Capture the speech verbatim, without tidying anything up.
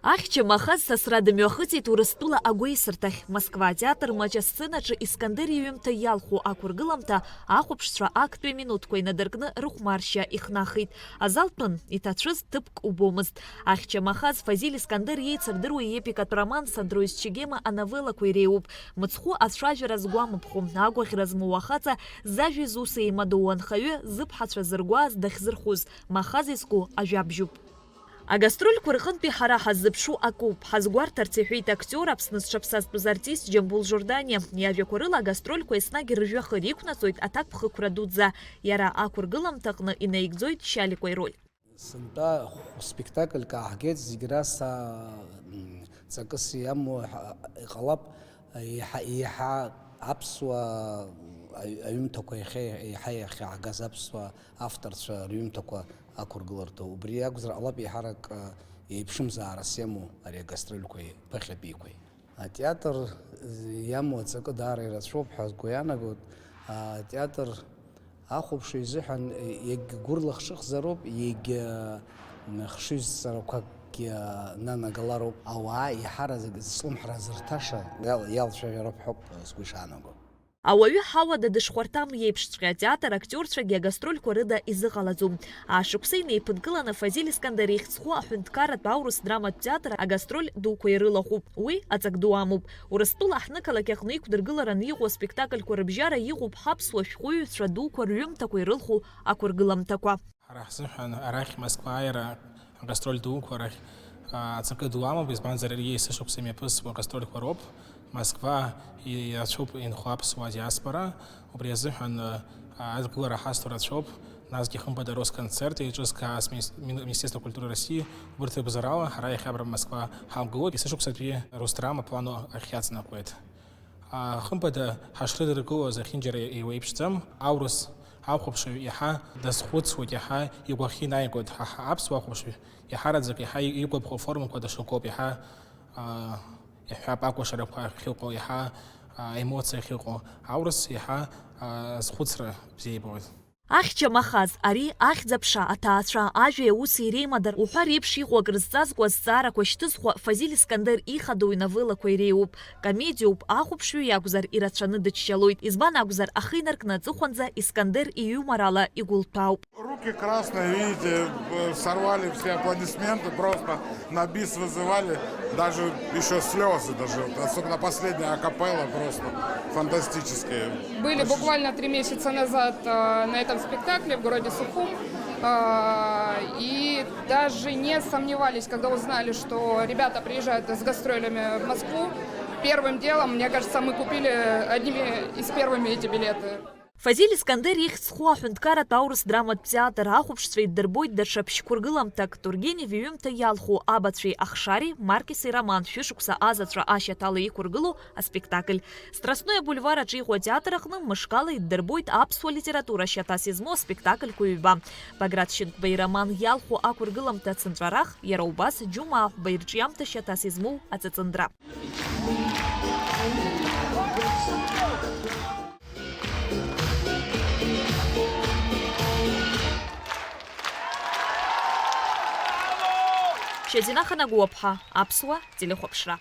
Ахьча Махаз сасра дымҩахыҵит Урыстәыла агәеисырҭахь. Москва атеатр маҷ асценаҿы Искандер иҩымҭа иалху ақәыргыламҭа ахәаԥшцәа актәи минуҭқәа инадыркны рыхәмаршьа ихнахит. Азал тәын, иҭацәыз ҭыԥк убомызт. Ахьча Махаз Фазиль Искандер иеицырдыруа иепикатә роман Сандроиз Чегема ановеллақәа иреиуоуп. Мыцхәы ацәажәара згәамԥхо, агәаӷьра змоу ахаҵа, зажәеи зуси еимадоу анхаҩы, зыԥҳацәа зыргәааз дахьзырхәыз, Махаз изку ажәабжьуп. Агастрольқәа рҟынтәи ҳара ҳаззыԥшу акоуп, ҳазгәарҭарц, иҳәеит актиор, Аԥсны зҽаԥсазтәыз артист Џьамбул Жорданиа. Иажәақәа рыла агастрольқәа еснагь рыжәҩахыр иқәнаҵоит аҭакԥхықәра дуӡӡа. Иара ақәыргыламҭаҟны инаигӡоит Шьаликәа ироль. Сынтәа хә-, спектакльк ааҳгеит, зегь раса, м, ҵакыс иамоу ҳа-, иҟалап, еиҳа, еиҳа аԥсуа аҩ-, аҩымҭақәа иахьа, еиҳа иахьаҳгаз аԥсуа авторцәа рҩымҭақәа ақәыргыларҭоу. Убри акәзар ҟалап, еиҳарак, а, еиԥшымзаарас иамоу ари агастрольқәеи ԥыхьатәиқәеи. Атеатр иамоу аҵакы даара ирацәоуп ҳәа сгәы иаанагоит. Атеатр ахәаԥшҩы изыҳәан егьгәырлахҿыхзароуп, егь хшыҩзцарақәакгьы нанагалароуп. Ауаа еиҳараӡак зҿлымҳара зырҭаша иал-, иалцәажәароуп ҳәоуп сгәы ишаанаго. Ауаҩы ҳауада дышхәарҭам иеиԥшҵәҟьа атеатр актиорцәагьы агастрольқәа рыда изыҟалаӡом. Ашықәса инеиԥынкыланы Фазиль Искандер ихьӡ зху аҳәынҭқарратә аурыс драматә театр агастроль дуқәа ирылахәуп. Уи аҵак ду амоуп. Урыстәыла аҳҭнықалақь аҟны иқәдыргылараны иҟоу аспектакльқәа рыбжьара иҟоуп ҳаԥсуа шәҟәыҩҩцәа дуқәа рҩымҭақәа ирылху ақәыргыламҭақәа. Ҳара ҳзыҳәан арахь Москва ааира агастроль дуқәа рахь, а, аҵакы ду амоуп, избанзар, иара есышықәса имҩаԥысуа агастрольқәа роуп. Москва ирацәоуп инхо аԥсуа диаспора, убри азыҳәан, а, адгылара ҳазҭо рацәоуп, насгьы хымԥада Росконцерт еиҿызкааз, мини-, мини-, Министерство культуры России, убырҭ рыбзарала ҳара иахьа абра Москва ҳақәгылоит, есышықәсатәи Русдрама план ахь иаҵанакуеит. А, хымԥада, ҳашрыдыркылоз ахьынџьара еиуеиԥшӡам, аурыс ахәаԥшыҩ иаҳа дазхәыцуеит, иаҳа игәахьы инаигоит, ҳа, ҳа аԥсуа ахәаԥшыҩ иаҳараӡак иаҳа игәаԥхо аформақәа даҽакоуп, иаҳа, а, иаҳҳәап, акәашарақәа ахьыҟоу, иаҳа, а, аемоциа ахьыҟоу, аурыс иаҳа, а, азхәыцра бзиа ибоит. Ахьча Махаз, ари ахьӡ-аԥша, аҭаацәа, ажәеи ауси иреимадар уҳәа реиԥш иҟоу акрызҵазкуа азҵаарақәа шьҭызхуа Фазиль Искандер ихадоу иновеллақәа иреиуоуп. Комедиоуп, ахәаԥшҩы иакәзар, ирацәаны дыччалоит. Избан акәзар, ахы инаркны аҵыхәанӡа Искандер ииуморала игәылҭәаауп. Руки красные, видите, э, сорвали все аплодисменты, просто на бис вызывали, даже ещё слёзы даже, вот, особенно последняя акапелла, просто фантастические. Были буквально три месяца назад, э, на этом спектакле в городе Сухум, э, и даже не сомневались, когда узнали, что ребята приезжают с гастролями в Москву. Первым делом, мне кажется, мы купили одними из первыми эти билеты. Фазиль Искандер ихьӡ зху аҳәынҭқарратә аурыс драматә театр ахәаԥшцәа иддырбоит даҽа ԥшь-қәыргыламҭак, Тургенев иҩымҭа иалху Абацәеи ахшареи, Маркиси Роман шәышықәса азаҵәра ашьаҭала иқәыргылоу аспектакль. Страстное абульвар аҿы иҟоу атеатр аҟны мышкала иддырбоит аԥсуа литература шьаҭас измоу аспектакльқәа ҩба. Баграт Шьынқәба ироман иалху ақәыргыламҭа Цынҵәарах, иара убас Џьума Аҳәба ирҿиамҭа шьаҭас измоу Аҵыҵындра. Шьазина Ханагәаԥҳа, Аԥсуа телехәаԥшра.